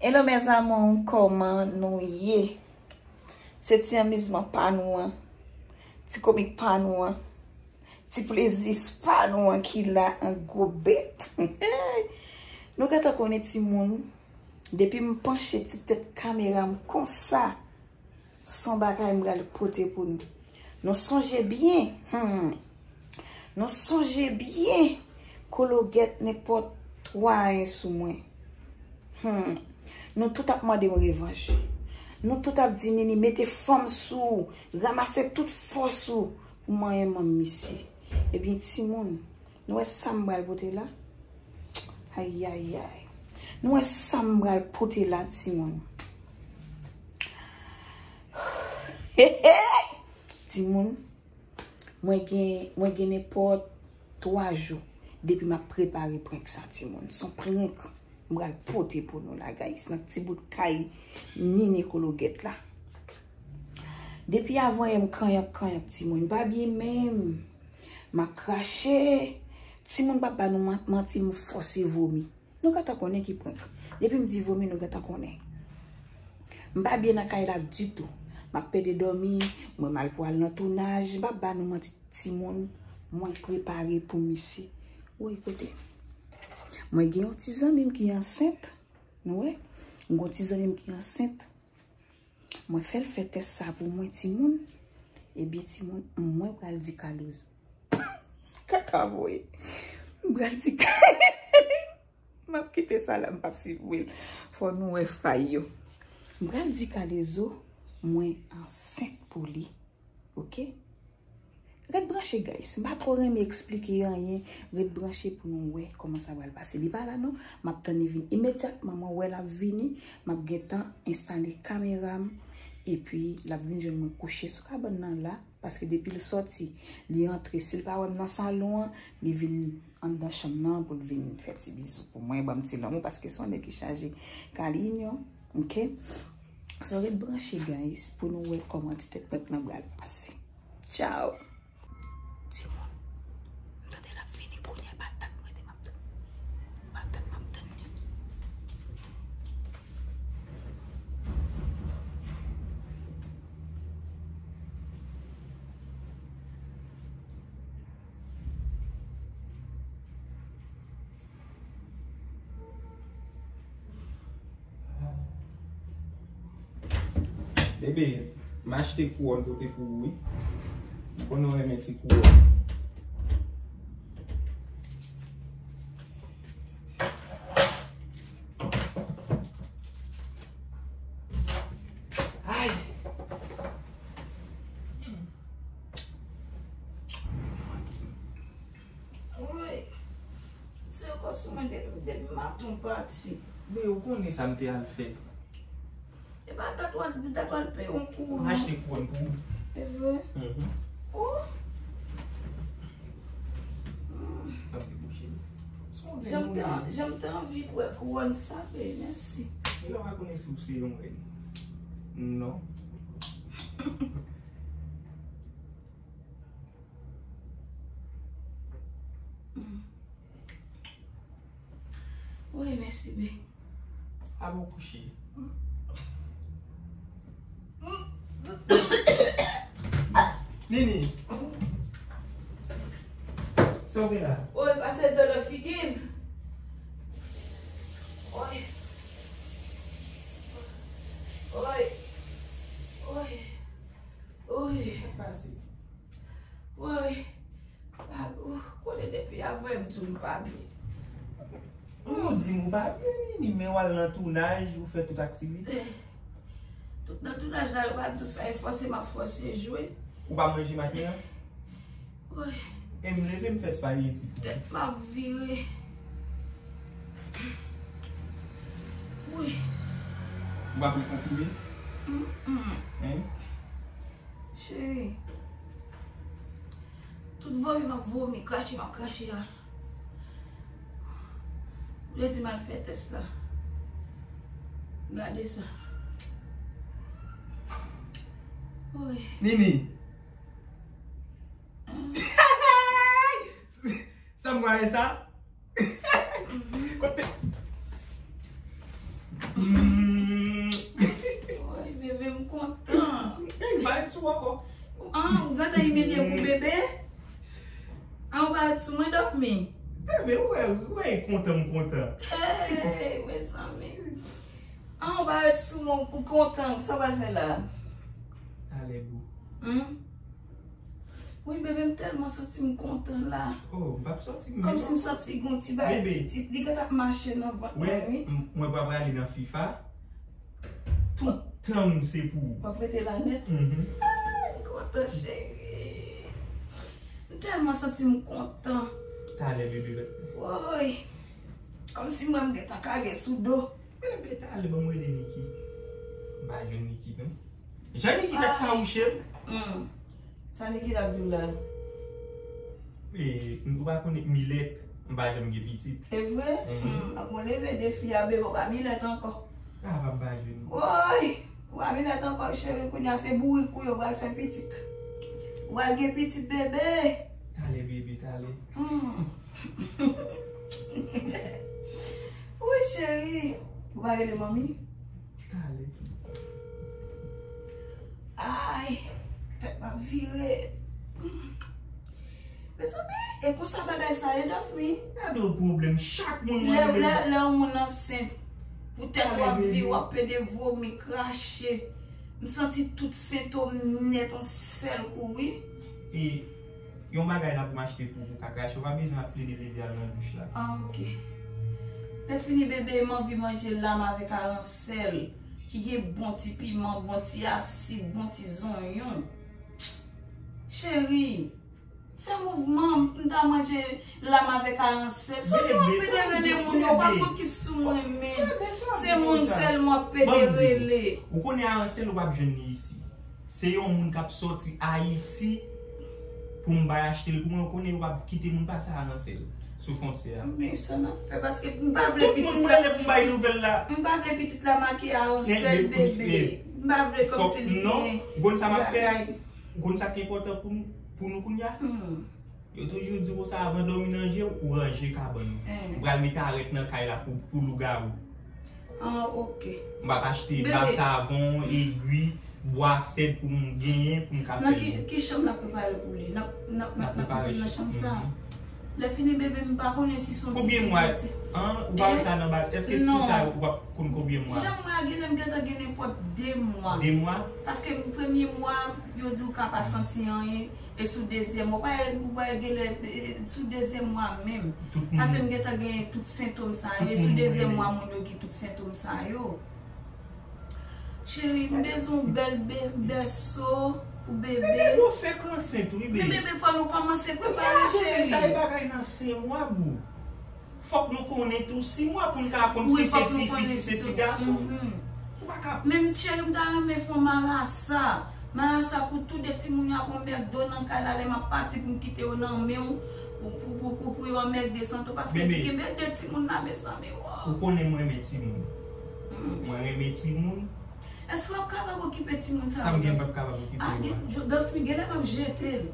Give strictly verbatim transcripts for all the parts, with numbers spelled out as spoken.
Hello mes amours, kòman nou ye? Se ti anmizman pa nou an, ti komik pa nou an, ti plezi pa nou an ki la an gwo bèt. Nou gentan konnen timoun, depi m panche ti tèt kamera m konsa, se yon bagay m pral pote pou nou. Nou sonje byen, hmm. Nou sonje byen, Kologèt nenpòt twa en sou mwen. Hmm. Nou tout ap mande m revanj. Nou tout ap di Nini mete fòm sou ou, ranmase tout fòs ou pou manyen manm misye. Ebyen timoun, nou wè sa m pral pote la? Ayayay. Nou wè sa m pral pote la timoun? Timoun, mwen gen, mwen gen nenpòt twa jou depi m ap prepare prank sa timoun. Se yon prank m pral pote pou nou la guys, nan ti bout kay Nini Kologèt la. Depi avan yè m kanyank kanyank timoun, m pa byen menm. M ap krache. Timoun p ap ba nou man- manti, m fòse vomi. Nou gentan konnen ki prank. Depi m di vomi, nou gentan konnen. M pa byen nan kay la ditou. M ap pede dòmi, mwen mal pou al nan tounaj, m p ap ba nou manti timoun, mwen prepare pou misye. Woy kote. Mwen gen yon ti zanmi m ki ansent, nou wè? M gen yon ti zanmi m ki ansent. Mwen fè l fè tès sa pou mwen timoun. Ebyen timoun, mwen pral di Kalezo. Kaka voye. M pral di Kalezo. M ap kite sa la, m p ap sipwe l. Fò nou wè fay yo. M pral di Kalezo, mwen ansent pou li. Oke? Ret branche guys. M pa twò renmen eksplike anyen. Ret branche pou nou wè kòman sa pral pase. Li pa la non. M ap tann li vin imedyatman. Mwen wè l ap vini. M ap gentan enstale kamera m. Epi l ap vin jwenn mwen kouche sou kabann nan la. Paske depi l sòti, li antre. Si l pa wè m nan salon an, li vin anndan chanm nan pou l vin fè ti bizou pou mwen, ban m ti lanmou, paske se yon nèg ki chaje kalinyo, oke? So, ret branche, guys, pou nou wè kòman ti tèt prank nan pral pase. Tchao! Timoun, m tande l ap vini kounye a, e pa dat m rete m ap tann. E pa dat m ap tann li. Bebe, m achte kouwòn pote pou ou, wi. M konnen w renmen ti kouwòn. Ay! Woy. Tire kò sou mwen depi, depi maten w pati. Men ou konnen sa m te al fè. E pa dat w al, dat w al peye yon kouwòn. M achte kouwòn pou ou. E vre? Mhm. Oh. Tanpri, bouche. Jan m te, jan m te anvi wè kouwòn sa, men mèsi. Kilè w a konnen si w se yon rèn? Non. Wi, mèsi, be. A bon kouche. Nini. Sa w gen la? Woy, pase dlo nan figi m. Woy. Woy. Woy. Woy. Sa k pase? Woy. Ou konnen depi avan m di w m pa byen. Ou di m ou pa byen, Nini, men w al nan tounaj, ou fè tout aktivite. Tout nan tounaj la, yo pa di w sa, e fòse m ap fòse jwe. Ou pa manje maten an? Woy. E m leve, m fè espageti pou ou. Tèt m ap vire. Woy. Ou pa pran konprime? Mm, mm. Hein? Cheri. Tout vomi m ap vomi, krache m ap krache a. Ou te di m al fè tès la. Gade sa. Woy. Nini. Sa m kwè sa? Kote? Poko. Ah, ou gentan imilye m pou bebe? Ah, ou pa ret sou mwen, Dofmi? Bebe, ou wè, ou wè kontan m kontan. Hey, mezanmi. Ah, ou pa ret sou mwen, ou kontan. Sa w pral fè la? Talè, boo. Hmm? Wi, bebe, m tèlman santi m kontan la. Oh, m p ap sòti menm. Kòmsi m santi gon ti bagay, bebe, ti, ti, li gentan ap mache nan vant mwen, wi. M, mwen pa prale nan FIFA. Tout tan m se pou ou. W ap rete la nèt? Mhm. Ah, m kontan, cheri. M tèlman santi m kontan. Talè, bebe. Woy. Kòmsi m wè m gentan kage sou do. Bebe, talè, ban m rele Niki. M pa jwenn Niki, non. Jan Niki t ap fawouche m. Hmm. Sa Niki t ap di w la? E, m, ou pa konnen Milèt, m pa janm gen pitit. E vre? Mhm. Hmm, ap mwen leve defi a, bebe, w pa Milèt ankò. Apa m pa jwenn. Woy! Ou pa Milèt ankò, cheri, kounye a se bourik ou ye, ou pral fè pitit. Ou pral gen pitit, bebe. Talè, bebe, talè. Hmm. Wi, cheri. Ou pa rele manmi? Talè. Ay, tèt m ap vire. Mezanmi, e konsa bagay sa ye, Dofmi? Gade yon pwoblèm, chak moun mwen lè, lè, lè yon moun ansent, poutèt w ap vire, w ap pede vomi, krache. M santi tout sentòm nèt yon sèl kou, wi. E yon bagay la pou m achte pou ou, pou w ka krache, ou pa bezwen ap plede leve al nan douch la. Ah, ok. Lè fini, bebe, m anvi manje lam avèk aransèl, ki gen bon ti piman, bon ti asid, bon ti zonyon. Cheri, fè mouvman, m ta manje lam avèk aransèl. Sa w ap pede rele moun yo, w pa fokis sou mwen, men se moun sèlman w ap pede rele. Ou konnen aransèl, ou p ap jwenn li isi. Se yon moun k ap sòti Ayiti pou m bay achte l pou mwen. Ou konnen yo p ap kite moun pase aransèl sou fwontyè a. Men sa n ap fè, paske m pa vle pitit la. Tout moun mwen lè pou m bay nouvèl la. M pa vle pitit la make aransèl, bebe. M pa vle kòmsi li gen. Non, ou konn sa m ap fè? Ou konn sa k enpòtan pou nou, pou nou kounye a? Hmm. Yo toujou di konsa, avan dòmi nan je w, ou ranje kabann ou. Ou pral mete arèt nan kay la pou, pou lougawou. Ah, ok. M ap achte ba, savon, egwi, bwa sèd pou m genyen, pou m ka fè. Nan ki, ki chanm n ap prepare pou li? N ap, n ap, n ap, n ap mete l nan chanm sa. Lè fini, bebe, m pa konnen si se yon ti... Konbyen mwa? An, ou pa wè sa nan ba? Èske si sa, ou p ap konn konbyen mwa? Jan m wè a, genlè m gentan gen nenpòt de mwa. De mwa? Paske premye mwa, yo di w ka pa santi anyen. E sou dezyèm mwa, ou pa, ou pa genlè, e, sou dezyèm mwa menm. Paske m gentan gen tout sentòm sa yo. E sou dezyèm mwa, moun yo gen tout sentòm sa yo. Cheri, m bezwen yon bèl bè-, bèso pou bebe. Bebe, ou fèk ansent, wi, bebe. Men bebe, fò nou kòmanse prepare, cheri. Sa e bagay nan senk mwa, boo. Fòk nou konnen tou si mwa pou n ka konn si se tifi, si se ti gason. Ou pa ka. Men cheri, m ta renmen fè yon marasa. Marasa pou tou de timoun yo ap yon mèk do nan kay la lè m ap pati pou m kite yo nan men w. Pou, pou, pou, pou, pou yo an mèk de santo. Paske kenbe de timoun la, mezanmi, waw. Ou konnen mwen renmen timoun. Mwen renmen timoun. Èske w ap kapab okipe timoun sa yo? Sa m gen, m p ap kapab okipe yo a. Dofmi, genlè m ap jete l.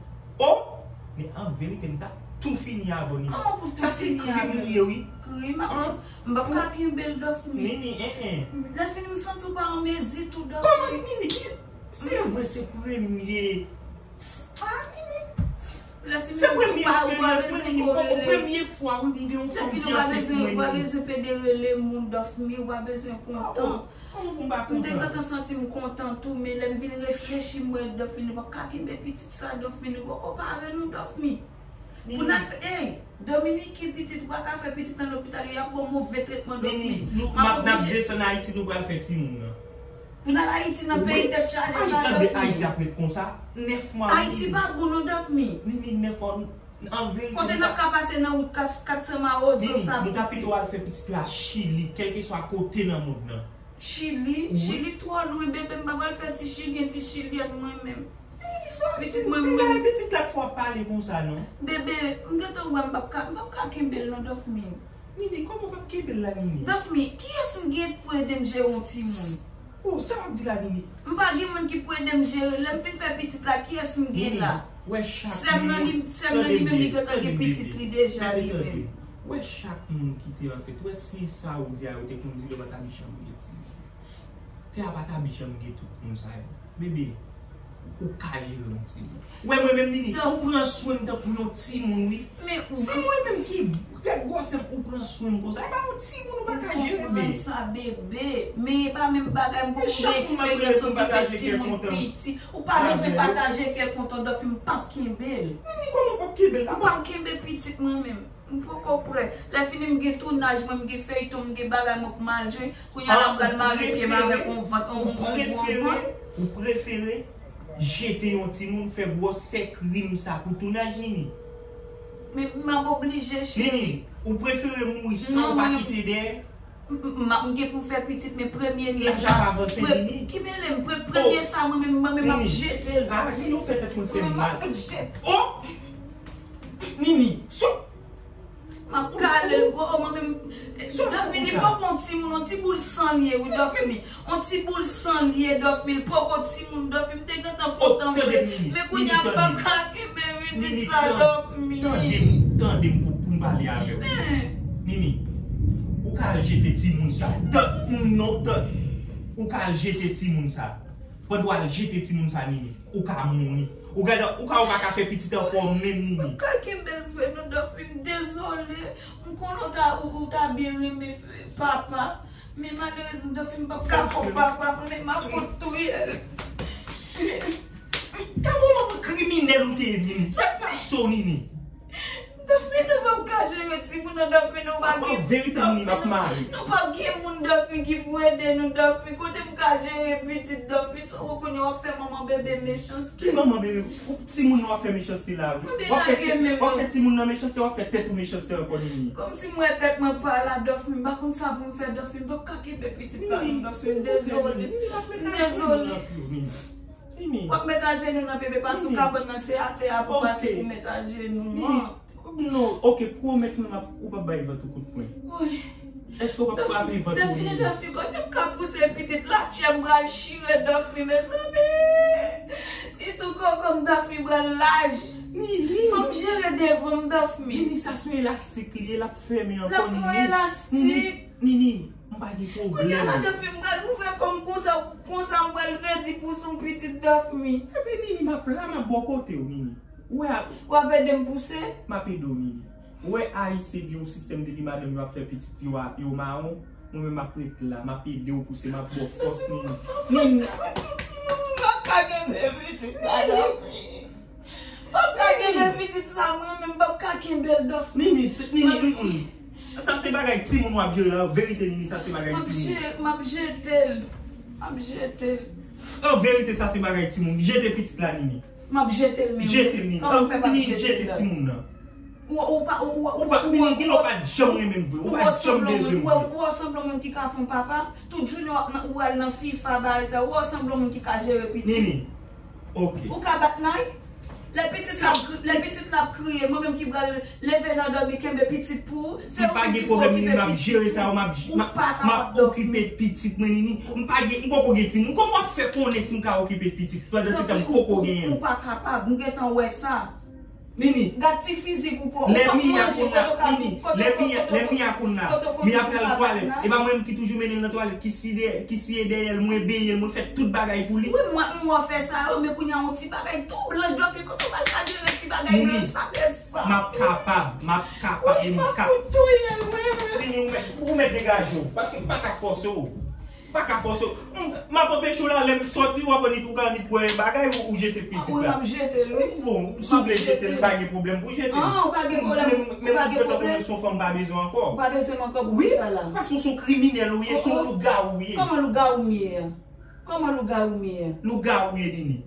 Oh! Men an verite, m t ap tou fini avè w, Nini. Kòman pou tou fini avè l? Sa se krim li ye, wi. Krim? M p ap ka kenbe l, Dofmi. Nini, en, en. Lè fini, m santi w pa an mezi tou, Dofmi. Kòman, Nini? Se vre, se premye. Ah, Nini. Se premye eksperyans mwen, Nini. Poko premye fwa, wi, m gen yon fanm ki ansent mwen, Nini. Ou pa bezwen pede rele moun, Dofmi, ou pa bezwen kontan. Kòman pou m pa kontan? M te gentan santi m kontan tou, men lè m vin reflechi, m wè Dofmi, nou p ap ka kenbe pitit sa, Dofmi, nou poko pare nou, Dofmi. Pou n al fè, ey, Dominique, pitit, ou pa ka fè pitit nan lopital, y ap ba w move tretman, Dofmi. Nini, nou, m ap, n ap desann Ayiti, nou pral fè timoun nan. Pou n al Ayiti nan peyi tèt chaje sa, Dofmi. Ayiti ap ret konsa, nèf mwa, Nini. Ayiti pa bon non, Dofmi. Nini, nèf mwa, an verite. Kote n ap ka pase nan wout kat san mawozo sa, Nini, nou ta pito al fè pitit la Chili, kèlkeswa kote nan mond nan. Chili? Wi. Chili twò lwen, bebe, m pa pral fè ti chilyen, ti chilyèn mwen menm. Pitit mwen, mwen. Pitit la fò pale konsa, non. Bebe, m gentan wè m p ap ka, m p ap ka kenbe l non, Dofmi. Nini, kòman w p ap kenbe l la, Nini? Dofmi, kiyès m gen pou ede m jere yon timoun? Oh, sa w ap di la, Nini? M pa gen moun ki pou ede m jere. Lè m fin fè pitit la, kiyès m gen la? Nini, wè chak moun. Sè m nan li, sè m nan li menm, li gentan gen pitit li deja li menm. Wè chak moun ki te ansent, wè si sa ou di a yo te konn di lè w pa t ap janm gen timoun. Tè a pa t ap janm gen tout moun sa yo. Bebe, Ou ka jere yon timoun. Ou wè mwen menm, Nini, ou pran swen m tankou yon timoun, wi. Se mwen menm ki fè gwosè m, ou pran swen m konsa. E pa yon timoun ou pa ka jere, bebe. Sa, bebe. Men e pa menm bagay, m poko gen eksperyans okipe timoun piti. Ou pa bezwen pataje kè kontan, Dòfi, m p ap kenbe l. Nini, kòman w p ap kenbe l? M p ap kenbe pitit mwen menm. M poko prè. Lè fini, m gen tounaj mwen, m gen feyton, m gen bagay mwen pou m al jwe. Kounye a la, m pral mare pye m avèk yon vant, yon gwo vant. Ou prefere jete yon timoun, fè gwosè krim sa pou tounaj, Nini? Men m ap oblije, cheri. Nini, ou prefere mouri san ou pa kite dèyè? M, m, m, m gen pou m fè pitit, men premye ni sa. Laj ap avanse, Nini. Ki mele m? Premye sa, mwen menm, mwen menm, m ap jete l. Ah, Nini, ou fè tèt mwen fè mal. Mwen menm, m ap fout jete. Oh! Nini, so. M ap kale l, gwo, mwen menm. Dòfi, li poko yon timoun, yon ti boul san l ye, wi, Dòfi. Yon ti boul san l ye, Dòfi, li poko timoun, Dòfi. M te gentan kontan vre. Men kounye a, m p ap ka kenbe pitit sa, Dòfi. Tande m, tande m pou, pou m pale avè w. Nini, ou ka al jete timoun sa. Tan, non, tan. Ou ka al jete timoun sa. Pandan w al jete timoun sa, Nini, ou ka mouri. Ou ka, ou ka, ou pa ka fè pitit ankò menm, Nini. M pa ka kenbe l vre non, Dòfi, m dezole. M konnen w ta, ou, ou ta byen renmen papa. Men malerezman, Dòfi, m p ap ka fè w papa, mwen menm m ap fout touye l. Gade yon kriminèl ou te ye, Nini. Sa k pase w, Nini? Dòfi, nou p ap ka jere timoun nan, Dòfi, nou pa gen moun, Dòfi, nou p ap gen moun, Dòfi, ki pou ede nou, Dòfi. Kote m ka jere pitit, Dòfi? Sa w konnen w ap fè manman bebe mechanste. Ki manman bebe? Timoun nan w ap fè mechanste la, wi. W ap fè, w ap fè timoun nan mechanste, w ap fè tèt ou mechanste ankò, Nini. Kòmsi m wè tèt mwen pa la, Dòfi, m pa konn sa pou m fè, Dòfi, m p ap ka kenbe pitit pa nou, Dòfi, m dezole. M dezole. Nini. W ap met ajenou nan bebe, pase w kabann nan se atè a pou pase pou met ajenou an. Non, ok, pwomèt mwen m ap, ou p ap bay vant ou kout pwen. Èske w p ap frape vant ou, Nini? Dòfi, kote m ka pouse pitit la, tchè m pral chire, Dòfi, mezanmi. Sitou koko m, Dòfi, pral laj. Nini. Fò m jere devan m, Dòfi. Nini, sa se yon elastik li ye, l ap fèmen ankò, Nini. L ap yon elastik. Nini, Nini, m pa gen pwoblèm. Kounye a la, Dòfi, m pral ouvè kò m konsa, konsa m pral redi pou son pitit, Dòfi. Ebyen, Nini, m ap la, m ap bò kote w, Nini. Ou wè a. W ap ede m pouse? M ap ede w, Nini. Ou wè Ayisyen gen yon sistèm depi madanm yo ap fè pitit yo a, yo mawon, mwen menm m ap ret la, m ap ede w pouse, m ap ba w fòs, Nini. Nini. M p ap ka kenbe pitit la, Dòfi. M p ap ka kenbe pitit sa, mwen menm m p ap ka kenbe l, Dòfi. Nini, Nini, mm, mm. Sa se bagay timoun w ap jere, an verite, Nini, sa se bagay timoun. M ap je-, m ap jete l. M ap jete l. An verite, sa se bagay timoun. Jete pitit la, Nini. M ap jete l, men. Jete l, Nini. Kòman m fè m ap jete l? Jete timoun nan. Ou, ou pa, ou, ou, ou pa, Nini, gen lè w pa t janm renmen m vre. Ou pa t janm bezwen m vre. Ou sanble yon moun ki ka fè yon papa. Tout jounen w ap nan, ou al nan FIFA, bagay sa. Ou sanble yon moun ki ka jere pitit. Nini. Ok. Ou ka bat Nay? Lè pitit la ap kri-, lè pitit la ap kriye, mwen menm ki pral leve nan dòmi, kenbe pitit pou ou, se ou ki pou okipe pitit ou. M pa gen pwoblèm, Nini, m ap jere sa yo, m ap, m ap, m ap okipe pitit mwen, Nini. M pa gen, m poko gen timoun. Kòman w ap fè konnen si m ka okipe pitit? Pandan se tan m poko genyen l. Ou pa kapab, m gentan wè sa. Nini. Gad ti fizik ou pran, ou p ap manje, kote w ka, kote w ka, kote w ka, kote w ka bat Nay? Lè m ye a kounye a, Nini, lè m ye a kounye a, mi ap pral twalèt. E pa mwen menm ki toujou mennen l nan twalèt, ki siye, ki siye dèyè l, mwen benyen l, mwen fè tout bagay pou li. Wi, mwen, m wè w fè sa yo, men kounye a yon ti bagay tou blanch, Dòfi, kote w pral ka jere ti bagay blanch sa, men sa? M ap kapab, m ap kapab, Nini, m ap fout touye l, mwen menm. Nini, ou mèt, ou mèt degaje w, paske m pa ka fòse w. Pa ka fòse w. M, m ap anpeche w la, lè m sòti, w ap annik, ou ka annik wè bagay, ou, ou jete pitit la. Wi, m ap jete l, wi. Bon, si w vle jete l, m pa gen pwoblèm pou jete l. An, ou pa gen pwoblèm. Men, men, men m gentan konnen se yon fanm m pa bezwen ankò. Ou pa bezwen m ankò pou sa la. Wi, paske w se yon kriminèl ou ye, se yon lougawou ou ye. Kòman lougawou m ye a? Kòman lougawou m ye a? Lougawou ou ye, Nini.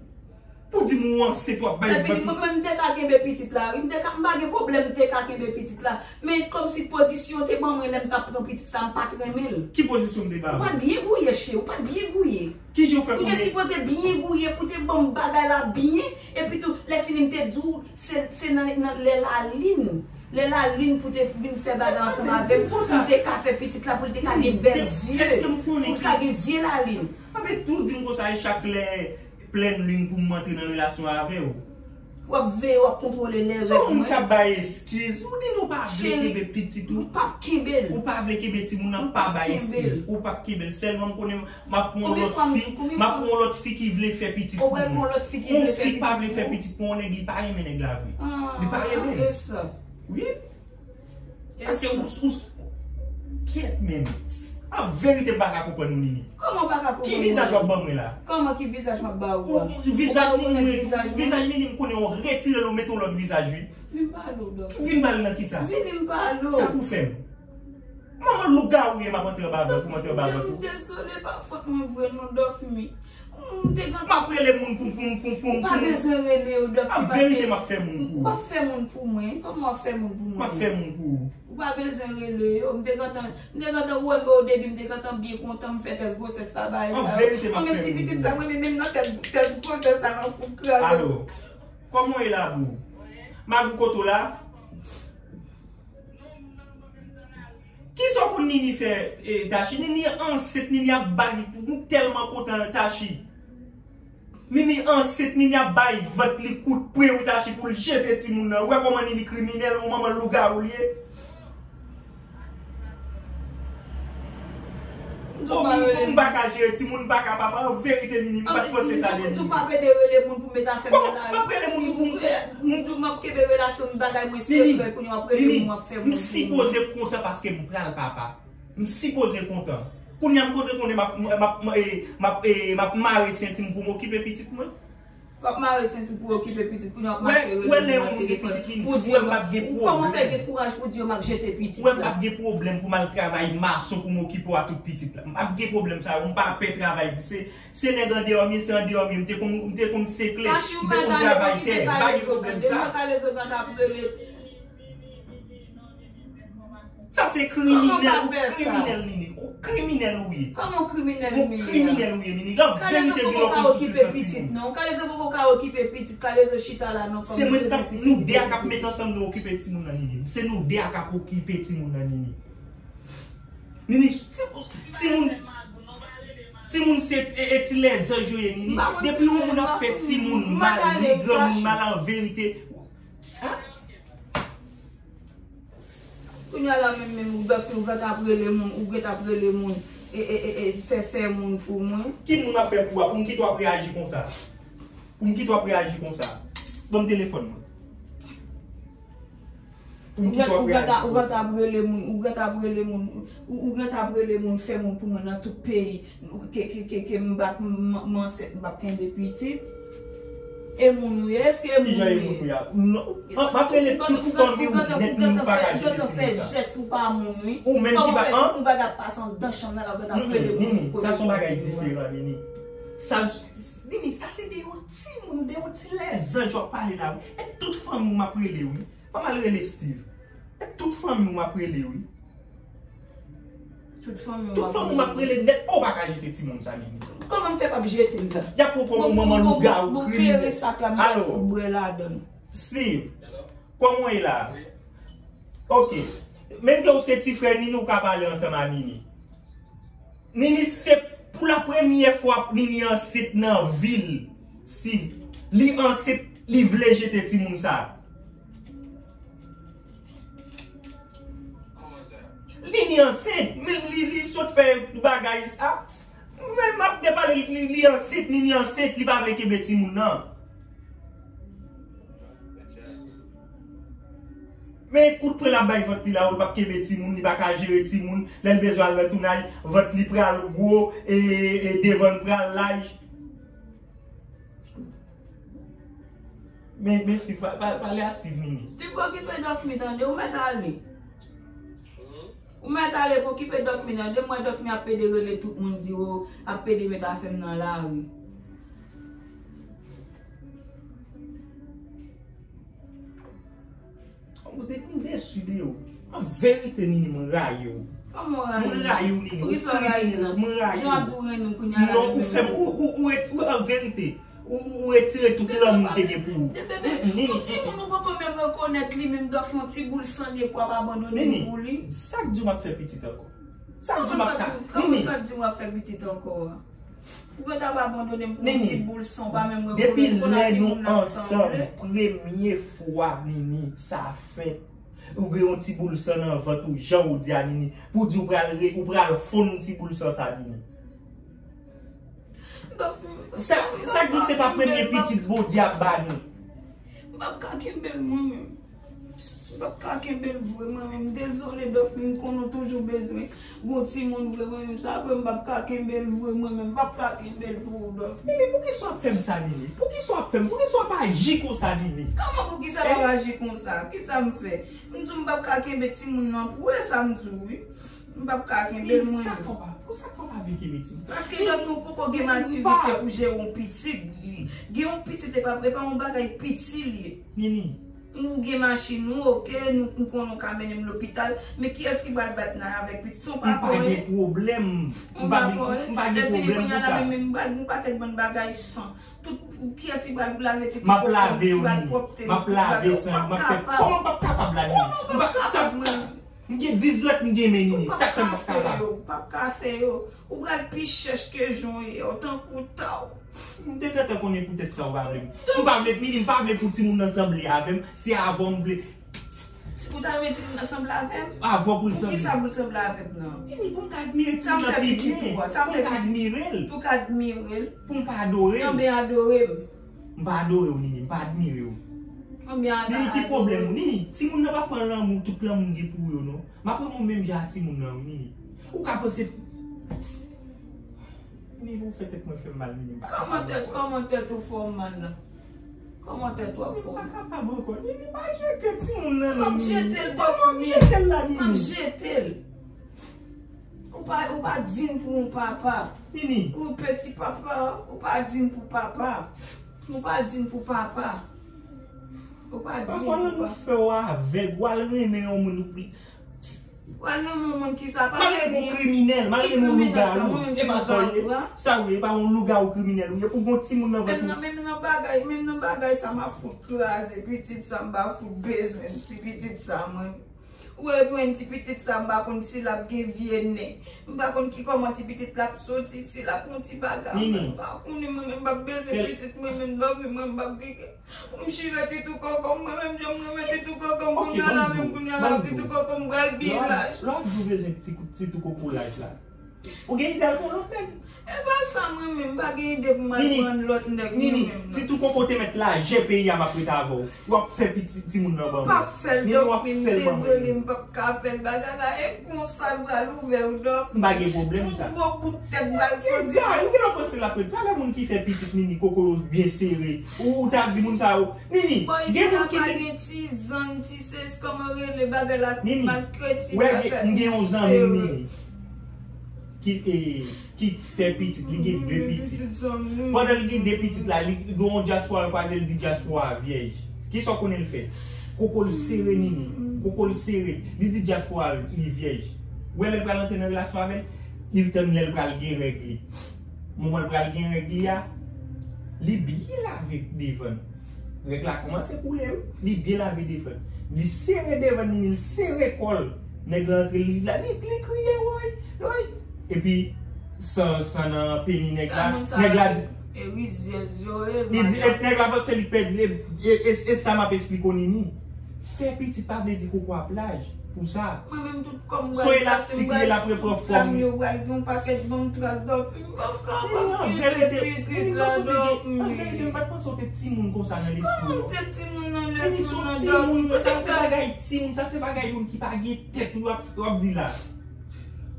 Pou di m ou ansent, w ap bay vant. Mwen, mwen, m te ka kenbe pitit la, wi. M te ka, m pa gen pwoblèm, m te ka kenbe pitit la. Men kòmsi pozisyon w te ban mwen lè m t ap pran pitit sa, m pa t renmen l. Ki pozisyon m te ba ou? Ou pa t byen gouye, cheri, ou pa t byen gouye. Ki jan w fè konnen? Ou te sipoze byen gouye pou w te ban m bagay la byen. Epi tou, lè fini m te di w, se, se nan, nan lè lalin. Lè lalin pou te vin fè bagay ansanm avè m, pou m te ka fè pitit la, pou l te ka gen bèl zye, pou l ka gen zye lalin. Anben, tou di m konsa, e chak lè plèn lin pou m antre nan relasyon avè w. W ap veye, w ap kontwole lè règ mwen. Se yon moun k ap bay eskiz. Ou di nou pa vle kenbe pitit ou. M p ap kenbe l. Ou pa vle kenbe timoun nan, pa bay eskiz. Ou p ap kenbe l. Sèlman m konnen m ap pran yon lòt fi, m ap pran yon lòt fi ki vle fè pitit pou mwen. Yon fi k pa vle fè pitit pou yon nèg, li pa renmen nèg la vre. Li pa renmen l. Wi. Paske ou, ou, kyèt menm. An verite, m pa ka konprann ou, Nini. Kòman w pa ka konprann mwen? Ki vizaj w ap ban mwen la? Kòman ki vizaj m ap ba ou a? Ou, vizaj Nini, vizaj Nini, m konnen w retire l, ou mete yon lòt vizaj, wi. Vin pale w, Dòf. Vin pale nan kisa? Vini m pale w. Sa pou fè m? Manman lougawou ye, m ap antre anba vant, pou m antre anba vant ou. M dezole, pa fòt mwen vre non, Dòf mi. M te gen... M ap rele moun pou, pou, pou, pou, pou. Ou pa bezwen rele yo, Dòf. An verite, m ap fè moun pou ou. W ap fè moun pou mwen. Kòman w ap fè moun pou mwen? M ap fè moun pou ou. Ou pa bezwen rele yo. M te gentan, m te gentan wè men o debi, m te gentan byen kontan, m fè tès gwosès la, bagay sa yo. An verite, m ap fè moun pou ou. Mwen menm ti pitit sa, mwen menm, menm nan tès, tès gwosès la, nan fout kraze. Alo, kòman w ye la, boo? Magou, kote w la? Kisa w konn Nini fè, e, Tachi? Nini ansent, Nini ap bay, m tèlman kontan, Tachi. Nini ansent, Nini ap bay vant li kout pwen, wi, Tachi, pou l jete timoun nan. Ou wè kòman Nini kriminèl, yon manman lougawou li ye? Ou, ou, ou pa ka jere timoun, ou pa ka papa. An verite, Nini, m pa t panse sa de Nini. Ou pa pede rele moun pou met afè m nan lari. Kòman m ap rele moun pou m, m, m, m ap kenbe relasyon m, bagay mwen sekrè, kounye a w ap rele moun, w ap fè moun pou mwen. M sipoze kontan paske m pral papa. M sipoze kontan. Kounye a m kontan konnen m ap, m ap, m ap, e, m ap, e, m ap mare senti m pou m okipe pitit mwen. W ap mare senti pou okipe pitit, kounye a w ap mache rele moun nan telefòn pou di yo m ap, ou kòman fè gen kouraj pou di yo m ap jete pitit la? Wè, m p ap gen pwoblèm pou m al travay mason pou m okipe w a tout pitit la. M p ap gen pwoblèm sa yo, m pa pè travay di se, se nèg andeyò m ye, se andeyò m ye. M te konn, m te konn sekle, m te konn travay tè, m pa gen pwoblèm sa. Sa se kriminèl, ou kriminèl, Nini. Ou kriminèl ou ye. Kòman w kriminèl ou ye? Ou kriminèl ou ye, Nini. An verite, gen lè w konn sou sou timoun. Kalezo poko ka okipe pitit, Kalezo chita la nan kòm. Se mwen k ap, nou de a k ap met ansanm nou okipe timoun nan, Nini. Se nou de a k ap okipe timoun nan, Nini. Nini, ti, timoun, timoun se, e, e, ti lèzanj yo ye, Nini. Depi yon moun ap fè timoun mal, ni granmoun mal an verite. Hein? Kounye a la menm, menm ou Dòf, ou gentan ap rele moun, ou gentan ap rele moun, e, e, e, e, fè, fè moun pou mwen. Ki moun m ap fè pou a? Pou m kite w ap reyaji konsa? Pou m kite w ap reyaji konsa? Ban m telefòn mwen. Pou m kite w ap reyaji konsa? Ou gentan ap rele moun, ou gentan ap rele moun, ou, ou gentan ap rele moun, fè moun pou mwen nan tout peyi. Ke, ke, ke, ke m pa, m, m ansent, m p ap kenbe pitit. E moun ou ye, èske e moun ou ye? Kijan e moun ou ye? Non, m ap rele tout fanmi w nèt, Nini, ou pa ka jere timoun sa. Ou gentan fè jès ou pa moun, wi. Ou menm ki pa, an? Ou pa ka pase anndan chanm nan la, ou gentan ap rele moun pou kote. Nini, sa se yon bagay diferan, Nini. Sa, Nini, sa se de yon timoun, de yon ti lèzanj w ap pale la, wi. E tout fanmi w m ap rele, wi. Fò m al rele Steve. E tout fanmi w m ap rele, wi. Tout fanmi w m ap rele nèt. Ou pa ka jete timoun sa, Nini. Kòman m fè p ap jete l la? Y ap pran w kòm yon manman lougawou, kriminèl. Alo. Steve, kòman w ye la? Ok. Menm ke w se ti frè Nini, ou ka pale ansanm a Nini. Nini, se pou la premyè fwa Nini ansent nan vi l. Si li ansent, li vle jete timoun sa. Nini ansent, men li, li sot fè bagay sa. Men m ap depale, li, li ansent, Nini ansent, li pa vle kenbe timoun nan. Men kout pwen l ap bay vant li la, ou l p ap kenbe timoun, li pa ka jere timoun. Lè l bezwen al nan tounaj, vant li pral gwo, e, e, e devan l pral laj. Men, men Steve, pa, pa, pale a Steve, Nini. Steve, okipe Dòf mi tande, ou mèt ale. Ou mèt ale pou okipe Dòf mi nan. De mwa Dòf mi ap pede rele tout moun di yo ap pede met afè m nan lari. Ou te, m desi de ou. An verite, Nini, mwen rayi w. Kòman w rayi m? Mwen rayi w, Nini. Poukisa w rayi m? Mwen rayi w. Jan w ap di w renmen m kounye a la. Non, ou fè m, ou, ou, ou, ou, an verite. Ou, ou, ou retire tout lanmou m te gen pou ou. Bebe, yon timoun ou poko menm rekonèt li menm, Dòf, yon ti boul san nèg w ap abandone m pou li. Nini, sa k di w m ap fè pitit ankò? Sa k di w m ap ka? Kòman sa k di w m ap fè pitit ankò a? Ou gentan ap abandone m pou yon ti boul san, ou pa menm rekonèt koulè ki moun nan sanble. Depi lè nou ansanm, premye fwa, Nini, sa fèt. Ou gen yon ti boul san nan vant ou, jan ou di a, Nini. Pou di ou pral re, ou pral fonn ti boul san sa, Nini. Sa, sa k di se pa premye pitit Bondye ap ba nou. M p ap ka kenbe l mwen menm. M p ap ka kenbe l vre mwen menm. Dezole, Dòf, m konnen w toujou bezwen gon timoun vre mwen menm. Sa vre, m p ap ka kenbe l vre mwen menm. M p ap ka kenbe l pou ou, Dòf. Nini, poukisa w ap fè m sa, Nini? Poukisa w ap fè m? Poukisa w ap aji konsa, Nini? Kòman poukisa m ap aji konsa? Kisa m fè? M di w m p ap ka kenbe timoun nan pou ou, e sa m di w, wi. M p ap ka kenbe l mwen menm. Sa k fè w pa, pou sa k fè w pa vle kenbe timoun? Paske Dòf, ou poko gen matirite pou jere yon pitit. Gen yon pitit, e pa, e pa yon bagay piti l ye. Nini. Ou gen machin ou, oke, nou, m konnen w ka mennen m lopital, men kiyès ki pral bat nan avèk pitit? Se yon papa w ye. M pa gen pwoblèm. M pa gen, m pa gen pwoblèm pou sa. Lè fini kounye a la, men, men m pral gen yon pakèt bann bagay san. Tout, kiyès ki pral lave ti koko, ki pral pwòpte, m ap lave san, m ap fè, kòman m p ap kapab la, Nini? Kòman w p ap kapab, mwen? M gen dis dwèt m gen men, Nini. Sa k fè m p ap kapab? Ou p ap ka fè yo. Ou pral pi chèch ke jan w ye, ou tankou taw. M te gentan konnen poutèt sa ou pa vle m. M pa vle, Nini, m pa vle pou timoun nan sanble avè m. Se avè w m vle. Ou ta renmen timoun nan sanble avè m? Avè w pou l sanble. Poukisa pou l sanble avè m nan? Nini, pou m ka admire timoun nan pi byen. Pou m ka admire l. Pou w ka admire l. Pou m ka adore l. Anben adore m. M pa adore w, Nini, m pa admire w. Anben adore m. Nini, ki pwoblèm ou? Nini, timoun nan pa pran lanmou, tout lanmou m gen pou yo, non. M ap renmen w menm jan a timoun nan, wi, Nini. Ou ka panse. Nini, ou fè tèt mwen fè m mal, Nini, m pa kapab ankò. Kòman tèt, kòman tèt ou fè w mal la? Kòman tèt w ap fè w mal? Nini, m pa kapab ankò. Nini, pa jete timoun nan, non, Nini. M ap jete l, Dòf, Nini. M ap jete l. Ou pa, ou pa diy pou yon papa. Nini. Ou peti papa, ou pa diy pou papa. Ou pa diy pou papa. Ou pa diy pou papa. Papa, lanmou fè w avèg, w al renmen yon moun. W al renmen yon moun ki sa pa gen. M al renmen yon kriminèl, m al renmen yon lougawou. Se pa sa w ye? Sa w ye, e pa yon lougawou kriminèl ou ye pou gon timoun nan vant ou. Menm nan, menm nan bagay, menm nan bagay sa m ap fout kraze pitit sa, m pa fout bezwen ti pitit sa mwen. Ou wè mwen ti pitit sa, m pa konn si l ap gen vye nen. M pa konn ki kòman ti pitit la ap soti, si l ap yon ti bagay. Nini. M pa konnen, mwen menm m p ap bezwen pitit mwen menm, dòmi mwen m p ap gen kè. Pou m chire ti tou koko m, mwen menm jan m renmen ti tou koko m, kounye a la menm, kounye a la ti tou koko m pral byen laj. Lè w ap di w bezwen ti, ti tou koko laj la. Ou gen ide al pran lòt nèg? E pa sa mwen menm, m pa gen ide pou m al pran lòt nèg mwen menm non. Nini, ti tou koko te mèt lajè peyi a, m ap ret avè w. W ap fè pitit timoun nan ban mwen. M p ap fè l, Dòf, m dezole, m p ap ka fè l bagay la. E konsa l pral ouvè w, Dòf. M pa gen pwoblèm sa. Yon gwo bout tèt bal soti. Ou gen lè panse l ap ret. Talè moun ki fè pitit, Nini, koko yo byen sere. Ou, ou ta di moun sa yo. Nini, gen moun ki pa gen ti zang, ti sezi, kòman rele bagay la, maske ti bagay. M gen yon zanmi m, Nini, ki, e, ki fè pitit, li gen de pitit. Pandan l gen de pitit la, li gen yon dyaspora l kwaze, l di dyaspora a vyèj. Kisa w konnen l fè? Koko l sere, Nini. Koko l sere. Li di dyaspora a li vyèj. Ou wè lè l pral antre nan relasyon avè l, li tann lè l pral gen règ li. Moman l pral gen règ li a, li byen lave devan l. Règ la kòmanse koule, wi. Li byen lave devan l. Li sere devan l, Nini, li sere kò l. Nèg la antre, li la, li, li kriye, woy, woy. Epi, san, san nan peni nèg la, nèg la di, e rizyèz yo ye, li di, e nèg la panse li pèdi, e, e, e, e sa m ap esplike w, Nini. Fè pitit pa vle di koko ap laj. Pou sa. Mwen menm tout kò m pral kase, m pral tout lam yo pral gen yon pakèt banm tras dòf. M p ap kapab kenbe pitit la dòf. An verite, m pa t panse w te timoun konsa nan lespri w. Kòman m te timoun nan lespri m nan dòf? Sa se bagay timoun, sa se bagay moun ki pa gen tèt, w ap, w ap di la.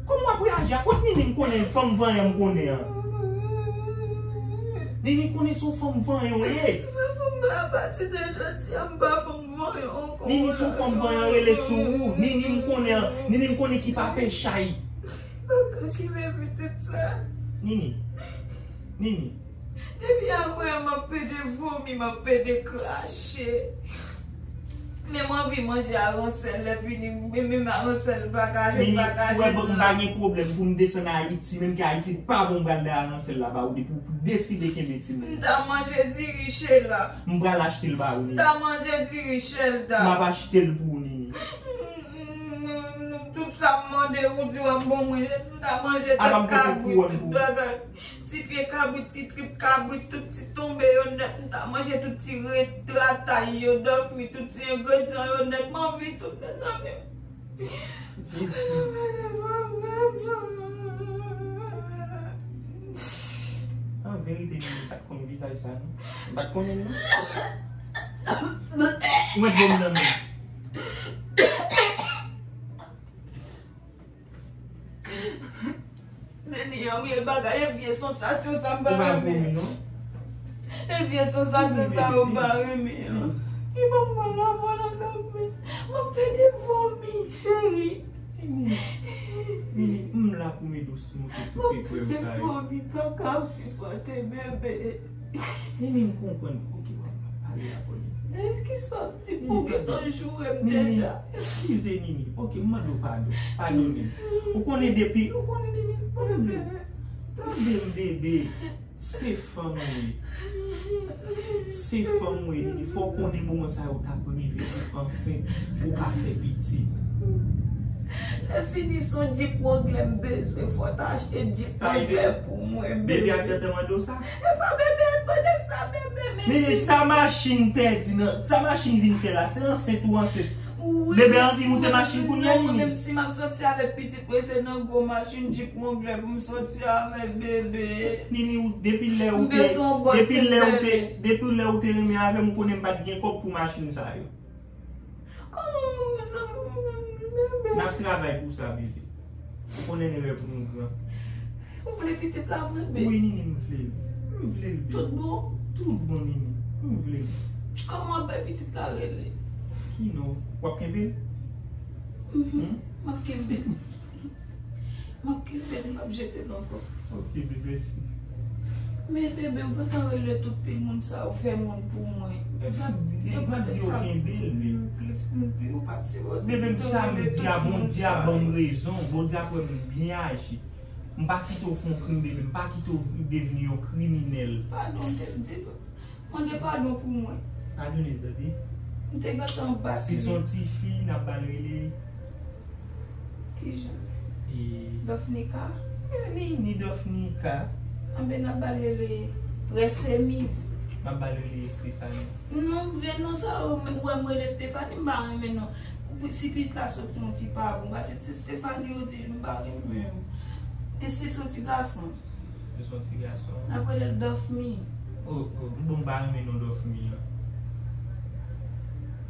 Kòman w ap reyaji a? Kot Nini m konnen, fanm vanyan m konnen an? Nini konnen se yon fanm vanyan w ye. Fanm pa apati de jodi a, m pa fanm vanyan ankò. Nini se yon fanm vanyan rele sou ou. Nini m konnen an. Nini m konnen ki pa pè chay. Mwen pa ka kenbe pitit sa. Nini. Nini. Depi avwayè m ap pede vomi, m ap pede krache. Men m anvi manje aransèl, lè fini, men, men aransèl m pa ka jwenn, m pa ka jwenn la. Nini, ou wè, m pa gen pwoblèm pou m desann Ayiti, menm ke Ayiti pa bon, m pral bay aransèl la ba ou depi ou deside kenbe timoun. M ta manje diri Chela. M pral achte l ba ou, Nini. M ta manje diri Chela. M ap achte l pou ou, Nini. M, m, m, m, tout Sa m mande ou di w ap ban mwen, m ta manje tèt kabrit, tout bagay. Ti pye kabrit, ti trip kabrit, tout ti tonbe yo nèt. M ta manje tout ti retratay yo, dòf mi, tout ti engredyan yo nèt. M anvi tout, mezanmi. An verite, m pa t konn vizaj sa, non. M pa t konnen, non. Ou mèt vomi nan men. Neni, yon vye bagay, e vye sansasyon sa m pa renmen. Ou pa vomi, non? E vye sansasyon sa yo m pa renmen an. Li ban m mwen la, mwen la, mwen la. M ap plede vomi, cheri. Nini, m la pou m ede w simonte tout eprèv sa yo. M ap plede vomi, papa, sipòte bebe. Nini, m konprann. Ok, w ap pale avè li. Eskize m, ti pou gentan joure m deja. Eskize, Nini. Ok, m mande w padon. Padone m. Ou konnen depi, ou konnen Nini. Tande m, bebe. Se fanm ou ye. Se fanm ou ye, Nini. Fò w konnen moman sa yo t ap rive, ou ansent, ou ka fè pitit. Lè fini se yon Jeep Wrangler m bezwen, fò w ta achte Jeep Wrangler pou mwen, bebe. Bebe a gentan mande w sa? E pa bebe a t mande m sa, bebe, men Nini, sa machin pèdi nan, sa machin vin fè la, se ansent ou ansent. Bebe anvi moute machin kounye a, Nini. Menm si m ap soti avèk pitit mwen, se nan gwo machin Jeep Wrangler pou m soti avèk bebe. Nini, ou, depi lè ou te, depi lè ou te, depi lè ou te renmen avè m, ou konnen m pa t gen kòb pou machin sa yo. Kòman, mezanmi, bebe? N ap travay pou sa, bebe. Ou konnen rèv nou gran. Ou vle pitit la vre, bebe? Wi, Nini, m vle l. M vle l, bebe. Tout bon? Tout bon, Nini. M vle l. Kòman w ap bay pitit la rele? Ki non? W ap kenbe l? Mhm. M ap kenbe l. M ap kenbe l, m p ap jete l ankò. Ok, bebe, mèsi. Men bebe, ou gentan rele tout pil moun sa yo fè moun pou mwen. E pa di, e pa di yo kenbe l, men. Plis, plis, ou pa t sipoze gentan rele tout moun sa yo. Bebe, m samdi a, Bondye a ban m rezon. Bondye ap wè m byen aji. M pa kite w fè yon krim, bebe. M pa kite w devni yon kriminèl. Padon, m te di l. Mande padon pou mwen. Padone l, tande. M te gentan bat li. Si se yon tifi, n ap ba l rele. Kijan? E Dòfnika? Ni, ni Dòfnika. Anben, n ap ba l rele Prensemiz. M ap ba l rele Estefani. Non, m vle non sa, ou wè m rele Estefani, m pa renmen non. Si pitit la soti yon ti pa bon, paske ti Estefani yo di m pa renmen. E si se yon ti gason? Se yon ti gason. N ap rele l Dòfmi. Oh, oh, m bon, m pa renmen non Dòfmi an.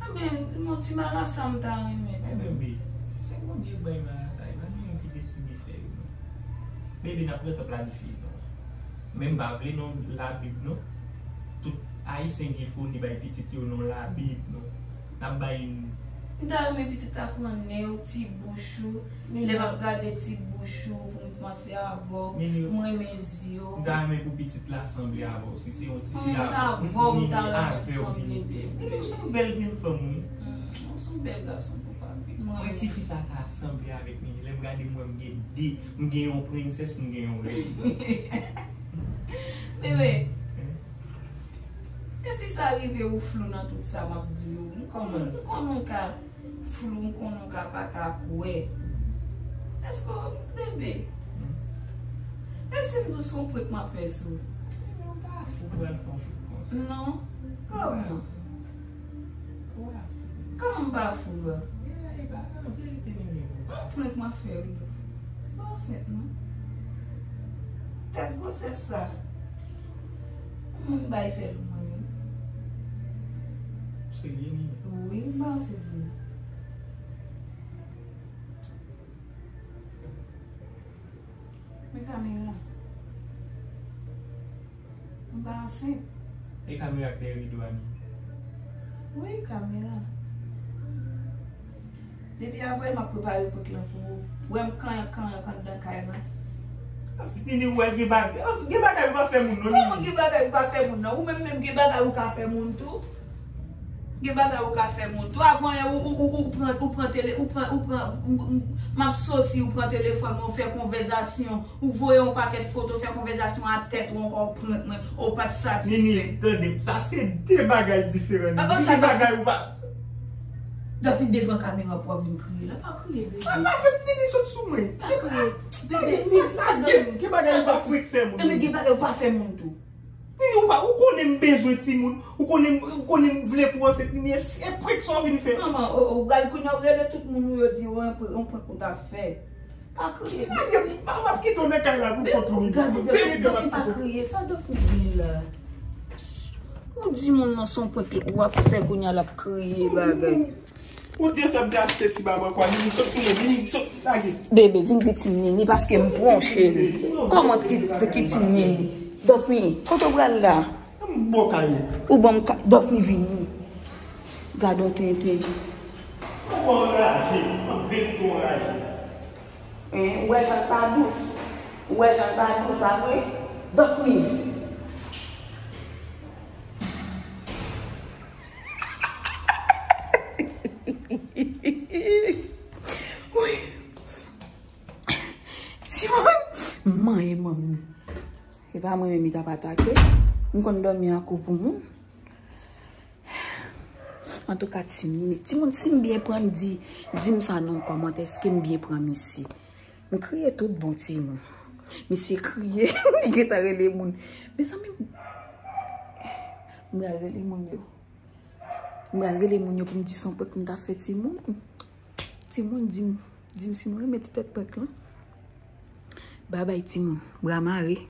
Anben, yon ti marasa m ta renmen tou. Enben, bebe, se Bondye k bay marasa, e pa nou menm ki deside fè yo, non. Bebe, n ap gentan planifye non. Men m pa vle non Labib, non. Tout Ayisyen gen foli bay pitit yo non Labib, non. N ap bay. M ta renmen pitit la pran nen w, ti bouch ou. Lè m ap gade ti bouch ou, pou m panse avè w, m renmen zye w. M ta renmen pou pitit la sanble avè w. Si se yon tifi la, m ta renmen sanble. Nini, ou se yon bèl grenn fanm, wi. Ou se yon bèl gason pou papi. Mwen, tifi sa ta sanble avèk Nini. Lè m gade, m wè m gen de, m gen yon prensès, m gen yon rèy. Bebe, e si sa rive ou flou nan tout sa m ap di yo? M konnen, m konnen w ka flou, m konnen w ka pa ka kwè. Èske w, bebe? E si m di w se yon prank m ap fè sou ou? Bebe, ou pa fou pou al fè yon prank konsa. Non. Kòman? Ou pa fou. Kòman m pa fou a? E, e pa, an verite, Nini. Yon prank m ap fè, Rudolph. M pa ansent, non. Tès gwosès sa. Moun bay fè l mwen menm. Ou serye, Nini? Wi, m pa ansent vre. Men kamera. M pa ansent. E kamera k dèyè rido a, Nini? Wi, kamera. Depi avan, m ap prepare prank lan pou ou. Ou wè m kanyank kanyank anndan kay lan. Nini, ou wè gen bag-, gen bagay ou pa fè moun, non, Nini. Kòman gen bagay ou pa fè moun nan? Ou menm menm gen bagay ou ka fè moun tou. Gen bagay ou ka fè moun tou. Avan yè, ou, ou, ou, ou pran, ou pran tele-, ou pran, ou pran, m, m, m ap soti, ou pran telefòn mwen, ou fè konvèzasyon, ou voye yon pakèt foto, fè konvèzasyon a tèt ou ankò, ou prank mwen, ou pa t satisfè. Nini, tande, sa se de bagay diferan, Nini. Ki bagay ou pa David devan kamera pou ap vin kriye la. Pa kriye, bebe. Sa pa fèt, Nini sot sou mwen. Pa kriye. Bebe, Nini, sa gen, gen bagay ou pa fèk fè moun. Bebe, gen bagay ou pa fè moun tou. Nini, ou pa, ou konnen m bezwen timoun. Ou konnen, ou konnen m vle pou ansent, Nini, e prank sa w vin fè. Manman, ou pral kounye a ou rele tout moun ou yo di ou yon prank ou ta fè. Pa kriye. Sa gen, m ap kite w nan kay la pou kont ou. Gade, Dòfi pa kriye. Sa Dòfi di la? Ou di moun nan se yon prank ou ap fè kounye a l ap kriye bagay. Ou te fè m te achte ti bab ankò, Nini sot sou mwen, Nini sot, lage. Bebe, vin di Team Nini paske m pran w cheri. Kòman ki, ki Team Nini? Dòfi, kote w pral la? M bon kay la. Ou ban m ka, Dòfi vini. Gade yon tenten. Ou bon anraje, an verite w anraje. Hein, ou wè jan l pa dous. Ou wè jan l pa dous, pa vre? Dòfi. Wi. Timoun, manyen manmi. E pa mwen menm li t ap atake. M konn dòmi an kou pou moun. Antouka, Team Nini, timoun, si m byen pran, di, di m sa nan kòmantè, èske m byen pran misye? M kriye tout bon, timoun. Misye kriye, li gentan rele moun. Mezanmi, m pral rele moun yo. M pral rele moun yo pou m di se yon prank m ta fè, timoun. Timoun, di m, di m si nou renmen ti tèt prank lan. Babay, timoun. Bra mare.